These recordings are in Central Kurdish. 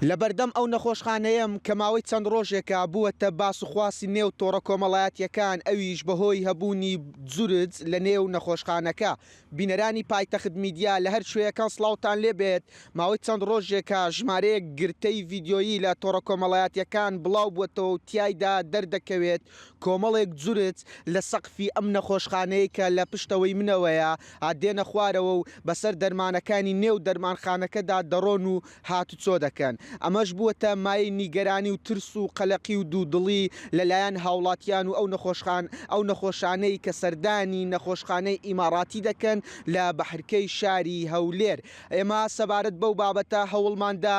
لەبەردەم ئەو نەخۆشخانەیەم کە ماوەی چەند ڕۆژێکە بووەتە باس و خواسی نێو تۆڕە کۆمەڵایەتییەکان، ئەویش بەهۆی هەبوونی جورج لە نێو نەخۆشخانەکە. بینەرانی پایتەخت میدیا لە هەر کوێیەکان سڵاوتان لێ بێت، ماوەی چەند ڕۆژێکە ژمارەیەک گرتەی ڤیدیۆیی لە تۆڕە کۆمەڵایەتییەکان بڵاو بووەتەوە و تیایدا دەردەکەوێت کۆمەڵێک جورج لە سەقفی ئەم نەخۆشخانەیەی کە لە پشتەوەی منەوەیە دێنە خوارەوە و بەسەر دەرمانەکانی نێو دەرمانخانەکەدا دەڕۆن و هاتوچۆ دەکەن، ئەمەش بووەتە مایەی نیگەرانی و ترس و قەلەقی و دوودڵی لەلایەن هاوڵاتیان و ئەو نەخۆشخان ئەو نەخۆشانەی کە سەردانی نەخۆشخانەی ئیماڕاتی دەکەن لە بەحرکەی شاری هەولێر. ئێمە سەبارەت بەو بابەتە هەوڵماندا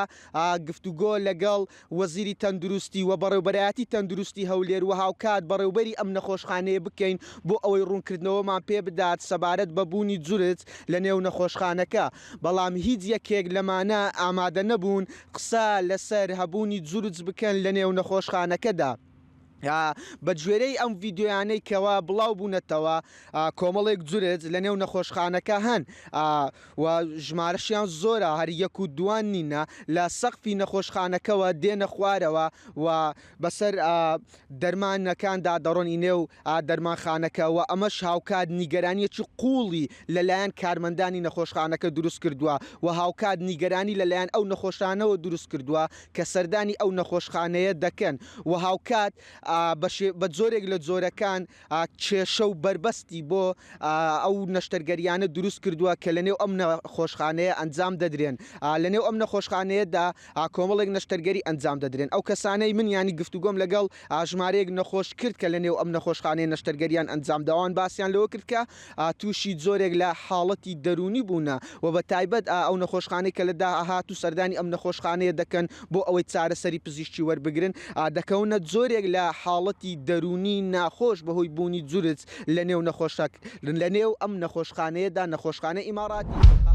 گفتوگۆ لەگەڵ وەزیری تەندروستی و بەڕێوبەرایەتی تەندروستی هەولێر و هاوکات بەڕێوبەری ئەم نەخۆشخانەیە بکەین بۆ ئەوەی ڕوونکردنەوەمان پێ بدات سەبارەت بە بوونی جورج لە نێو نەخۆشخانەکە، بەڵام هیچ یەکێک لەمانە ئامادە نەبوون قسە لەسەر هەبوونی جورج بکەن لە نێو نەخۆشخانەکەدا. بە گوێرەی ئەم ڤیدیۆیانەی کەوا بڵاو بوونەتەوە کۆمەڵێک جورج لە نێو نەخۆشخانەکە هەن و ژمارەشیان زۆرە هەر یەک و دوان نینە لە سەقفی نەخۆشخانەکەوە دێنە خوارەوە و بەسەر دەرمانەکاندا دەڕۆنی نێو دەرمانخانەکە و ئەمەش هاوکات نیگەرانیەکی قوڵی لەلایەن کارمەندانی نەخۆشخانەکە دروست کردووە و هاوکات نیگەرانی لەلایەن ئەو نەخۆشانەوە دروست کردووە کە سەردانی ئەو نەخۆشخانەیە دەکەن و هاوکات بە جۆرێک لە جۆرەکان کێشە و بەربەستی بۆ ئەو نەشتەرگەریانە دروست کردووە کە لەنێو ئەم نەخۆشخانەیە ئەنجام دەدرێن. لەنێو ئەم نەخۆشخانەیەدا کۆمەڵێک نەشتەرگەری ئەنجام دەدرێن. ئەو کەسانەی من یانی گفتوگۆم لەگەڵ ژمارەیەک نەخۆش کرد کە لەنێو ئەم نەخۆشخانەیە نەشتەرگەریان ئەنجام دا، ئەوان باسیان لەوە کرد کە تووشی جۆرێک لە حاڵەتی دەروونی بوونە و بە تایبەت ئەو نەخۆشخانەی کە لە داهاتوو سەردانی ئەم نەخۆشخانەیە دەکەن بۆ ئەوەی چارەسەری پزیشکی وەربگرن دەکەونە جۆرێک لە حاڵەتی دەروونی ناخۆش بەهۆی بوونی جورج لە نێو نەخۆشەک لە نێو ئەم نەخۆشخانەیەدا نەخۆشخانەی ئیماراتی.